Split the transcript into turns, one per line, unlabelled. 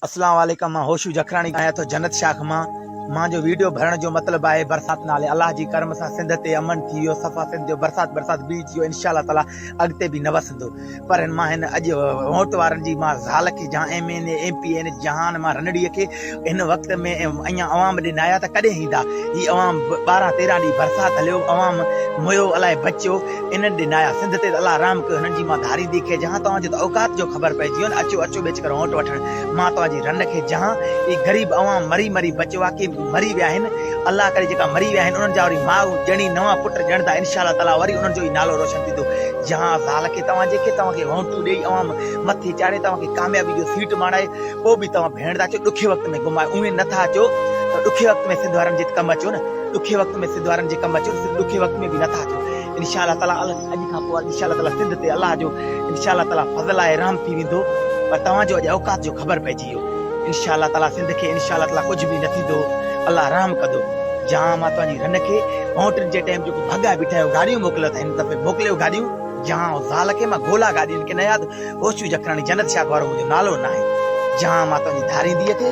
اسلام عليڪم مان هوشو جکراڻي ڳالهايان ٿو جنت شاخ مان مان جو ويڊيو ڀرڻ جو مطلب آهي برسات نالي الله جي ڪرم سان سنڌ تي امن ٿي ويو صفا سنڌ جو برسات برسات بيهجي ويو انشاء الله تعالي اڳتي به نه وسندو پر مان هن اڄ ووٽ وارن جي مان زال کي جهان M N A M P N جهان مان رنڙي کي هن وقت ۾ اڃا عوام ڏي نه آيا ته ڪڏهن ايندا هي عوام 12 13 ڏينهن برسات هليو عوام ميو الائي بچيو انهن ڏي نه آيا. سنڌ تي ته الله رحم ڪيو هنن جي مان ڌاريندي کي جهان توهان جو ته اوقات جو خبر پئجي ويو نه اچو اچو ٻيچ ڪر ووٽ وٺڻ مان توهان جي رن کي جهان اي غريب عوام مري مري بچيو آ ڪي مري ويا آهن الله ڪري جيڪا مري ويا آهن انهن جا وري ماء ڄڻي نوان پٽ ڄڻدا انشاء الله تعالي وري انهن جو ئي نالو روشن ٿيندو جهان زال کي توهان جي کي توهان کي ووٽون ڏئي عوام مٿي چاڙهي توهان کي ڪاميابي جو سيٽ ماڻائي پوء به توهان ڀيڻ ٿا اچو ڏکي وقت ۾ گم آهيو اوهين نه ٿا اچو ته ڏکي وقت ۾ سنڌ وارن جي ڪم اچو نه ڏکي وقت ۾ سنڌ وارن جي ڪم اچو ڏکي وقت ۾ به نه ٿا اچو انشاء الله تعالي اڄ کان پوء انشاء الله تعالي سنڌ تي الله جو انشاء الله تعالي فضل آهي رحم ٿي ويندو پر توهان جو اڄ اوقات جو خبر پئجي ويو انشاء الله تعالي سنڌ کي انشاء الله تعالي ڪجهه به نه ٿيندو الله رحم ڪندو جهان مان توهان جي رن کي ووٽن جي ٽائيم جيڪو ڀڳا بيٺا آهيو گاڏيون موڪليو ٿا هن دفعي موڪليو گاڏيون جهان زال کي مان گولا گاڏين کي نه ياد هوشو جکراڻي جنت شاخ وارو منهنجو نالو ناهي جهان مان توهان جي ڌارينديء کي.